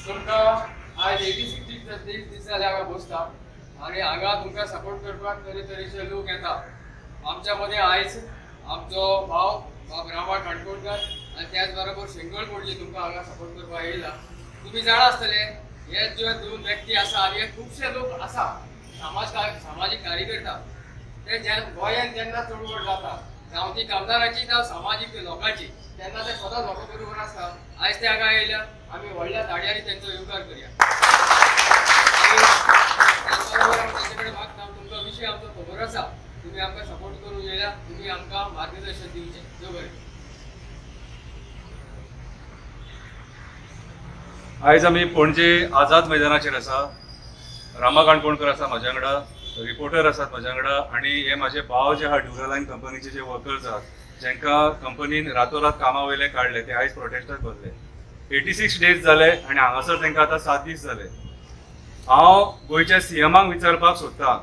तुमकां आयज 86 दीस जाले हांगा बसता आनी हांगा तुमकां सपोर्ट करपाक तरेतरेचे लोक येता. आमच्या मदें आयज आमचो भाव बाब रामा काणकोणकर आनी त्याच बरोबर शेंगोळ पणजे तुमकां हांगा सपोर्ट करपाक येयला. तुमी जाणा आसतले हे जे दोन व्यक्ती आसा आनी हे खुबशे लोक आसा सामाजीक कार्यकर्ता, ते गोंयांत जेन्ना चळवळ जाता जावं ती कामदाराची जावं सामाजीक लोकांची, तेन्ना ते स्वता लोकां बरोबर आसता. आयज ते हांगा येयल्या, आमी व्हडल्या ताळयांनी तेंचो येवकार करया. त्याच बरोबर हांव तेंचे कडेन मागता, तुमकां विशय आमचो खबर आसा, तुमी आमकां सपोर्ट करूंक येयल्या, तुमी आमकां मार्गदर्शन दिवचें. देव बरें. आयज आमी पणजे आझाद मैदानाचेर आसा. रामा काणकोणकर आसा म्हाज्या वांगडा, रिपोर्टर आसात म्हाज्या वांगडा, आनी हे म्हाजे भाव जे आहा ड्युरालायन कंपनीचे जे वर्कर्स आहात, जेंकां कंपनीन रातोरात कामा वयले काडले, ते आयज प्रोटेस्टाक बसले. 86 डेज जाले आनी हांगासर तांकां आतां 7 दीस जाले. हांव गोंयच्या सीएमाक विचारपाक सोदता,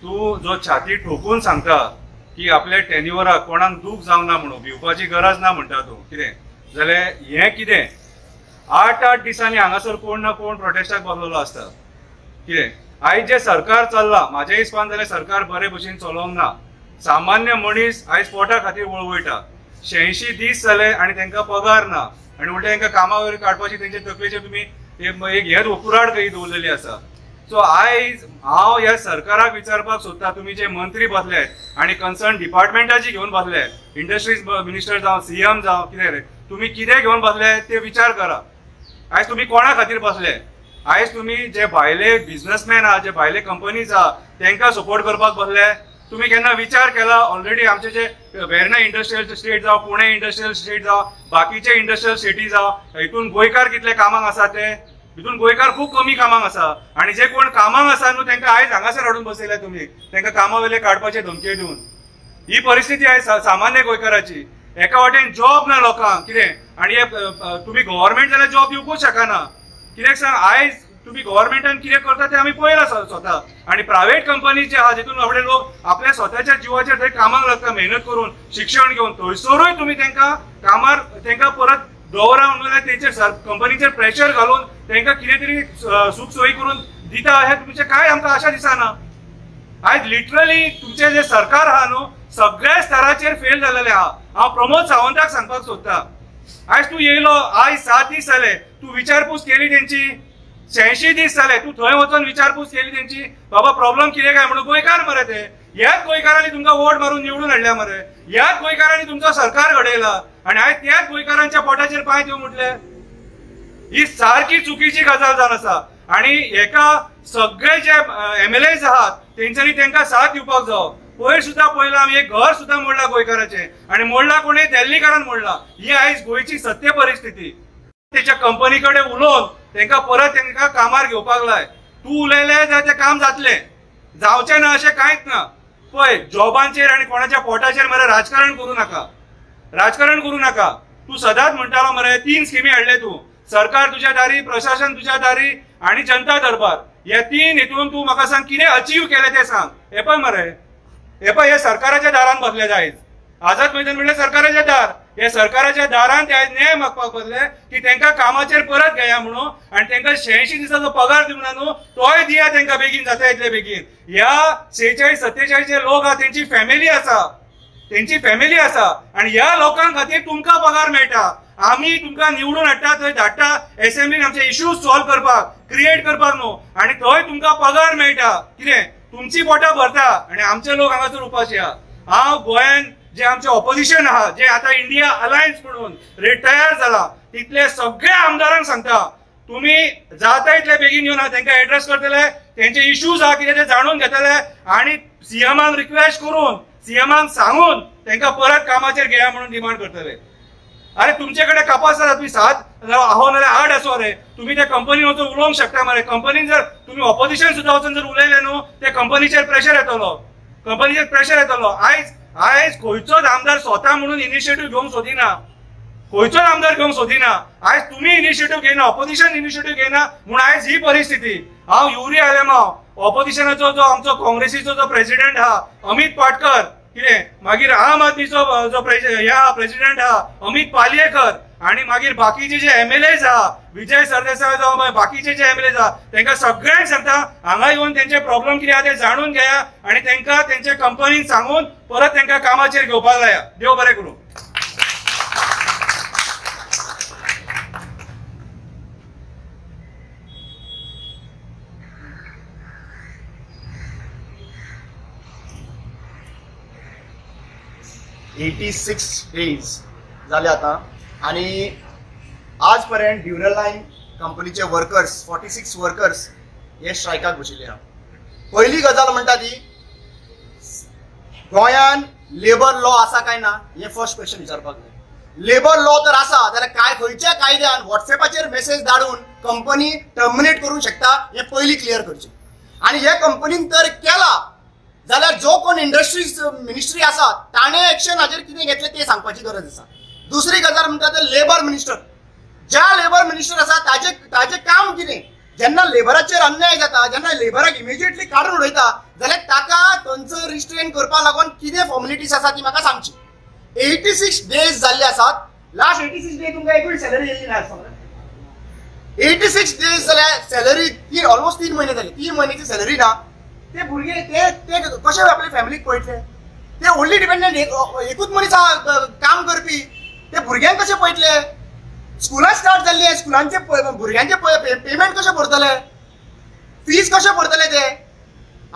तूं जो छाती ठोकून सांगता की आपल्या टेन्युअराक कोणाक दूख जावंक ना म्हणून, भिवपाची गरज ना म्हणटा तूं, कितें जाल्यार हें कितें 8-8 दिसांनी हांगासर कोण ना कोण प्रोटेस्टाक बसलेलो आसता. कितें आयज जें सरकार चल्लां, म्हाज्या हिसपान जाल्यार सरकार बरे भशेन चलोवंक ना. सामान्य मनीस आयज पोटा खातीर वळवळटा. 86 दीस जाले आनी तांकां पगार ना, आनी उलटे तांकां कामा वयर काडपाची तेंच्या तकलेचेर तुमी एक हेच कुराड कशी दवरलेली आसा. सो आयज हांव ह्या सरकाराक विचारपाक सोदता, तुमी जे मंत्री बसले आनी कन्सर्न डिपार्टमेंटाची घेवन बसले, इंडस्ट्रीज मिनिस्टर जावं, सीएम जावं, कितें रे तुमी कितें घेवन बसले ते विचार करा. आयज तुमी कोणा खातीर बसले? आयज तुमी जे भायले बिजनसमॅन आहा, जे भायले कंपनीज आहा, तांकां सपोर्ट करपाक बसले. तुमी केन्ना विचार केला? ऑलरेडी आमचे जे वेर्ना इंडस्ट्रियल स्टेट जावं, पुणे इंडस्ट्रियल स्टेट जावं, बाकीचे इंडस्ट्रियल स्टेटी जावं, हितून गोंयकार कितले कामाक आसा ते, हितून गोंयकार खूब कमी कामाक आसा. आनी जे कोण कामाक आसा न्हू तांकां आयज हांगासर हाडून बसयले तुमी, तांकां कामा वयले काडपाचे धमकी दिवन. ही परिस्थिती आयज सामान्य गोंयकाराची. एका वाटेन जॉब ना लोकांक, कितें आनी हे तुमी गव्हर्मेंट जाल्यार जॉब दिवपूच शकना. कित्याक सांग, आयज तुमी गव्हर्मेंटान कितें करता तें आमी पळयलां स्वता. आनी प्रायवेट कंपनी जे आहा जितून बाबडे लोक आपल्या स्वताच्या जिवाचेर थंय कामाक लागता, मेहनत करून शिक्षण घेवन, थंयसरूय तुमी तांकां कामार तांकां परत दवरा म्हणून जाल्यार तेंचेर कंपनीचेर प्रेशर घालून तांकां कितें तरी सूख सोयी करून दिता, हें तुमचें कांय आमकां आशा दिसना. आयज लिटरली तुमचें जें सरकार आहा न्हू सगळ्या स्तराचेर फेल जालेलें आहा. हांव प्रमोद सावंताक सांगपाक सोदता, आयज तूं येयलो, आयज 7 दीस जाले, तूं विचारपूस केली तेंची? 86 दीस जाले तूं थंय वचोन विचारपूस केली तेंची? बाबा प्रॉब्लम कितें काय म्हणून? गोंयकार मरे ते, ह्याच गोंयकारांनी तुमकां वोट मारून निवडून हाडल्या मरे, ह्याच गोंयकारांनी तुमचो सरकार घडयला, आनी आयज त्याच गोंयकारांच्या पोटाचेर पांय दिवं म्हटले, ही सारकी चुकीची गजाल जावन आसा. आनी हेका सगळे जे एमएलएज आहात तेंच्यांनी तांकां साथ दिवपाक जावो. पयर सुद्दां पळयलां आमी, एक घर सुद्दां मोडलां गोंयकाराचें, आनी मोडलां कोणें? दिल्लीकारान मोडलां. ही आयज गोंयची सत्य परिस्थिती. तेच्या कंपनी कडेन उलोवन तांकां परत तांकां कामार घेवपाक लाय. तूं उलयलें जाल्यार तें काम जातलें, जावचें ना अशें कांयच ना. पळय जॉबांचेर आनी कोणाच्या पोटाचेर मरे राजकारण करूं नाका, राजकारण करूं नाका. तूं सदांच म्हणटालो मरे 3 स्किमी हाडले तूं, सरकार तुज्या दारी, प्रशासन तुज्या दारी आनी जनता दरबार, ह्या 3 हितून तूं म्हाका सांग कितें अचीव केलें तें सांग. हे पळय मरे, हे पळय हे सरकाराच्या दारान बसले आयज. आझाद मैदान म्हणल्यार सरकाराचें दार, हे सरकाराच्या दारान ते आयज न्याय मागपाक बसले की तांकां कामाचेर परत घेया म्हणून, आनी तांकां 86 दिसाचो पगार दिवना न्हू तोय दिया तांकां बेगीन जाता इतले बेगीन. ह्या 46 47 जे लोक आहा तेंची फॅमिली आसा, तेंची फॅमिली आसा, आनी ह्या लोकां खातीर तुमकां पगार मेळटा. आमी तुमकां निवडून हाडटा, थंय धाडटा एसेंब्लीन आमचे इश्यूज सॉल्व करपाक, क्रिएट करपाक न्हू, आनी थंय तुमकां पगार मेळटा. कितें तुमची पोटां भरता आनी आमचे लोक हांगासर उपाशी आहा. हांव गोंयान जे आमचे ऑपोजिशन आहा, जे आतां इंडिया अलायन्स म्हणून रिटायर जाला, तितले सगळ्या आमदारांक सांगता, तुमी जाता इतले बेगीन येवन तांकां एड्रेस करतले, तेंचे इश्यूज आहा कितें ते जाणून घेतले, आनी सीएमाक रिक्वेस्ट करून, सीएमाक सांगून तांकां परत कामाचेर घेया म्हणून डिमांड करतले. अरे तुमचे कडेन कपास आसा, तुमी 7 आहो नाल्यार 8 आसो रे, तुमी त्या कंपनीन वचून उलोवंक शकता मरे. कंपनीन जर तुमी ऑपोजिशन सुद्दां वचून जर उलयले न्हू, त्या कंपनीचेर प्रेशर येतलो, कंपनीचेर प्रेशर येतलो. आयज आयज खंयचोच आमदार स्वता म्हणून इनिशिएटीव घेवंक सोदिना, खंयचोच आमदार घेवंक सोदिना. आयज तुमी इनिशिएटीव घेयना, ऑपोजिशन इनिशिएटीव घेयना म्हूण आयज ही परिस्थिती. हांव युरी आलेमाव, ऑपोजिशनाचो जो आमचो काँग्रेसीचो जो प्रेसिडेंट आहा अमित पाटकर, कितें मागीर आम आदमीचो जो प्रेसिडेंट आहा अमित पालयेकर आनी मागीर बाकीचे जे एमएलएज आहा विजय सरदेसाय जावं बाकीचे जे एमएलएज आहा तांकां सगळ्यांक सांगता हांगा येवन तेंचे प्रॉब्लम कितें आहा ते जाणून घेया आनी तांकां तेंचे कंपनीन सांगून परत तांकां कामाचेर घेवपाक लाया. देव बरें करूं. 86 डेज जाले आतां आनी आज पर्यंत ड्युरालायन कंपनीचे वर्कर्स 46 वर्कर्स हे स्ट्रायकाक बशिल्ले आहा. पयली गजाल म्हणटा ती गोंयान लेबर लॉ आसा काय ना हें फर्स्ट क्वेश्चन विचारपाक जाय. लेबर लॉ तर आसा जाल्यार काय खंयच्या कायद्यान वॉट्सएपाचेर मेसेज धाडून कंपनी टर्मिनेट करूंक शकता हें पयलीं क्लियर करचें. आनी हे कंपनीन तर केला जाल्यार जो कोण इंडस्ट्रीज मिनिस्ट्री आसा ताणें एक्शन हाजेर कितें घेतलें तें सांगपाची गरज आसा. दुसरी गजाल म्हणटा ते लेबर मिनिस्टर, ज्या लेबर मिनिस्टर आसा ताजे ताजे काम कितें, जेन्ना लेबराचेर अन्याय जाता जेन्ना लेबराक इमिजिएटली काडून उडयता जाल्यार ताका थंयसर रिस्ट्रेन करपाक लागून कितें फॉर्मेलिटीज आसा ती म्हाका सांगची. 86 डेज जाल्ले आसात, लास्ट 86 डे तुमकां एकूय सॅलरी येयली ना आसतना. 86 डेज जाल्यार सॅलरी ती ऑलमोस्ट 3 म्हयने जाले, 3 म्हयन्याची सॅलरी ना. ते भुरगे ते ते कशे आपले फॅमिलीक पळयतले, ते ओनली डिपेंडंट एकूच मनीस आहा काम करपी, ते भुरग्यांक कशे पळयतले? स्कुलां स्टार्ट जाल्ली, स्कुलांचे भुरग्यांचे पेमेंट कशें भरतले, फीज कशें भरतले ते?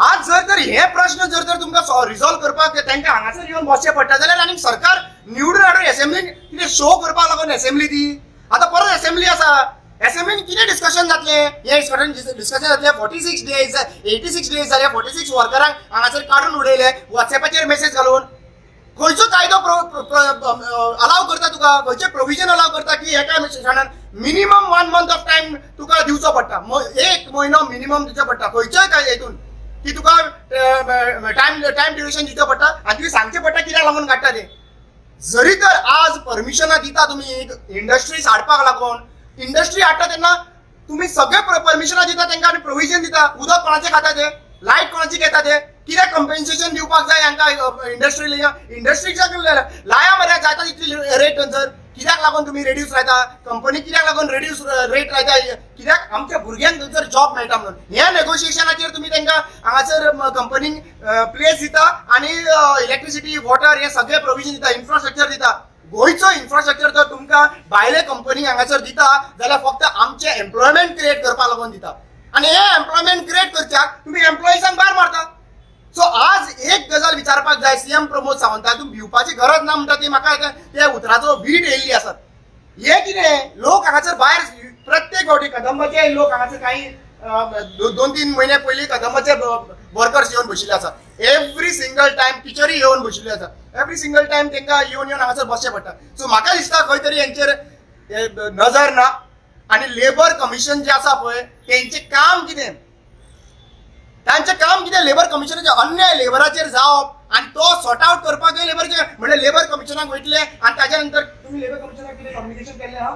आज जर तर हे प्रश्न जर तर तुमकां रिजॉल्व करपाक तांकां हांगासर येवन बसचें पडटा जाल्यार आनी सरकार निवडून हाडून एसेंब्लीन कितें शो करपाक लागून एसेंब्ली ती आतां परत एसेंब्ली आसा, एसेंब्लीन कितें डिस्कशन जातलें, हें डिस्कशन जातलें. 46 डेज 86 डेज जाले, 46 वर्करांक हांगासर काडून उडयले वॉट्सएपाचेर मेसेज घालून. खंयचो कायदो अलाव करता तुका, खंयचें प्रोविजन अलाव करता की एका शाणान मिनिमम 1 मंथ ऑफ टायम तुका दिवचो पडटा, 1 म्हयनो मिनिमम दिवचो पडटा खंयच्याय काय हेतून की तुका टायम टायम ड्युरेशन दिवचो पडटा आनी तुवें सांगचें पडटा कित्याक लागून काडटा तें. जरी तर आज परमिशनां दिता तुमी इंडस्ट्रीज हाडपाक लागून, इंडस्ट्री हाडटा तेन्ना तुमी सगळे परमिशनां दिता तांकां आनी प्रोविजन दिता, उदक कोणाचें खाता तें, लायट कोणाची घेता ते, कित्याक कंपेन्सेशन दिवपाक जाय हांकां इंडस्ट्री इंडस्ट्रीच्या लाया मरे जाता तितली रेट थंयसर, कित्याक लागून तुमी रेड्यूस लायता, कंपनी कित्याक लागून रेड्यूस रेट लायता, कित्याक आमच्या भुरग्यांक थंयसर जॉब मेळटा म्हणून. ह्या नेगोशिएशनाचेर तुमी तांकां हांगासर कंपनीक प्लेस दिता आनी इलेक्ट्रिसिटी वॉटर हे सगळे प्रोविजन दिता, इन्फ्रास्ट्रक्चर दिता. गोंयचो इन्फ्रास्ट्रक्चर जर तुमकां भायले कंपनी हांगासर दिता जाल्यार फक्त आमचें एम्प्लॉयमेंट क्रिएट करपाक लागून दिता आनी हे एम्प्लॉयमेंट क्रिएट करच्याक तुमी एम्प्लॉइजांक भायर मारता. सो आज एक गजाल विचारपाक जाय सीएम प्रमोद सावंताक, तुमी भिवपाची गरज ना म्हणटा ती म्हाका त्या उतराचो वीट येयल्ली आसात. हे कितें लोक हांगासर भायर प्रत्येक फावटी कदंबाचे लोक हांगासर काही 2-3 म्हयने पयलीं कदंबाचे वर्कर्स येवन बशिल्ले आसा, एवरी सिंगल टायम टिचरी येवन बशिल्ले आसा, एवरी सिंगल टायम तांकां येवन येवन हांगासर बसचें पडटा. सो म्हाका दिसता खंय तरी हेंचेर नजर ना आनी लेबर कमिशन जें आसा पळय तेंचें काम कितें, तांचें काम कितें, लेबर कमिशनाचें अन्याय लेबराचेर जावप आनी तो सॉर्ट आवट करपाक लेबरचें म्हणल्यार लेबर कमिशनाक वयतले आनी ताच्या नंतर तुमी लेबर कमिशनाक कितें कम्युनिकेशन केल्लें आहा,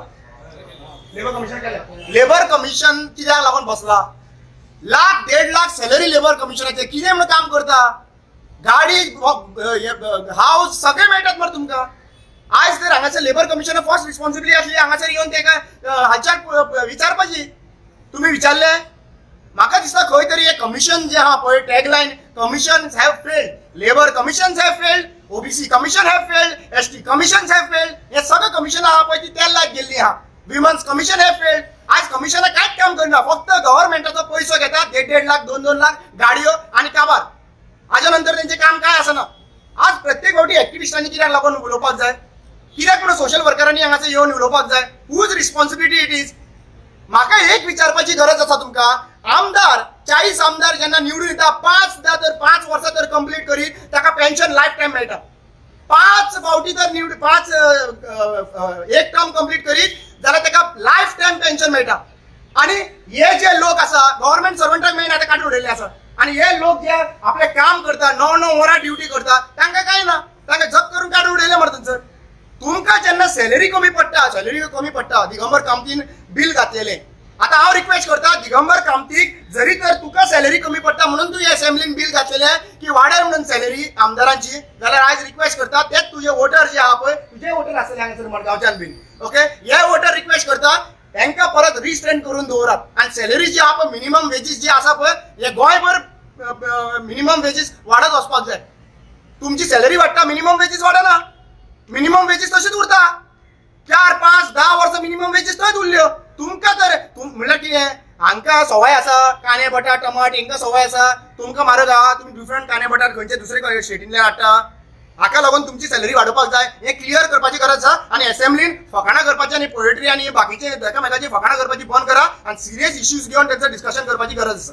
लेबर कमिशन केलें, लेबर कमिशन कित्याक लागून बसला, लाख 1.5 लाख सॅलरी लेबर कमिशनाचें कितें म्हणून काम करता, गाडी हावस सगळें मेळटात मरे तुमकां. आयज तर हांगासर लेबर कमिशना फर्स्ट रिस्पॉन्सिबिलिटी आसली हांगासर येवन ताका हाच्याक विचारपाची, तुमी विचारलें? म्हाका दिसता खंय तरी हें कमिशन जें आहा पळय tagline commission have failed, labour commission have failed, OBC commission have failed, ST commission have failed, हे सगळे कमिशन आहा पळय ती तेल लायत गेल्ली आहा. Women's commission have failed. आज कमिशनां कांयच काम करना, फक्त गव्हर्मेंटाचो पयसो घेतात 1.5-1.5 लाख 2-2 लाख गाडयो आनी काबार, हाज्या नंतर तेंचें काम कांय आसना. आज प्रत्येक फावटी एक्टिविस्टांनी कित्याक लागून उलोवपाक जाय, कित्याक म्हणून सोशल वर्करांनी हांगासर येवन उलोवपाक जाय, हुज रिस्पॉन्सिबिलिटी it is. म्हाका एक विचारपाची गरज आसा तुमकां, आमदार 40 आमदार जेन्ना निवडून येता 5 तर 5 वर्सां तर कंप्लीट करीत ताका पेन्शन लायफ टायम मेळटा, 5 फावटी तर निवड 5 एक टर्म कंप्लीट करीत जाल्यार ताका लायफ टायम पेन्शन मेळटा. आनी हे जे लोक आसा गव्हर्मेंट सर्वंटाक मेळना ते काडून उडयल्ले आसा आनी हे लोक जे आपलें काम करता 9-9 वरां ड्युटी करता तांकां कांय ना, तांकां जप करून काडून उडयले मरे थंयसर. तुमकां जेन्ना सॅलरी कमी पडटा, सॅलरी कमी पडटा, दिगंबर कामतीन बील घातलेलें आतां हांव रिक्वेस्ट करता दिगंबर कामतीक, जरी तर तुका सॅलरी कमी पडटा म्हणून तुवें असेंब्लीन बील घातलेलें की वाडय म्हणून सॅलरी आमदारांची, जाल्यार आयज रिक्वेस्ट करता तेच तुजे वोटर जे आहा पळय, तुजे वोटर आसतले हांगासर मडगांवच्यान बीन, ओके, हे वोटर रिक्वेस्ट करता तांकां परत रिस्ट्रेन करून दवरात आनी सॅलरी जी आहा पळय, मिनिमम वेजीस जी आसा पळय, हे गोंयभर मिनिमम वेजीस वाडत वचपाक जाय. तुमची सॅलरी वाडटा, मिनिमम वेजीस वाडना, मिनिमम वेजीस तशीच उरता. 4, 5, 10 वर्सां मिनिमम वेजीस थंयच उरल्यो. तुमकां तर म्हणल्यार कितें, हांकां सवय आसा कांदे बटाट टमाट, हांकां सवय आसा, तुमकां म्हारग आहा, तुमी डिफरंट कांदे बटाट खंयचे दुसरे स्टेटींतल्यान हाडटा, हाका लागून तुमची सॅलरी वाडोवपाक जाय. हें क्लियर करपाची गरज आसा. आनी असेंब्लीन फकाणां करपाची आनी पोएट्री आनी बाकीचे एकामेकाची फकाणां करपाची बंद करा आनी सिरियस इश्यूज घेवन तांचो डिस्कशन करपाची गरज आसा.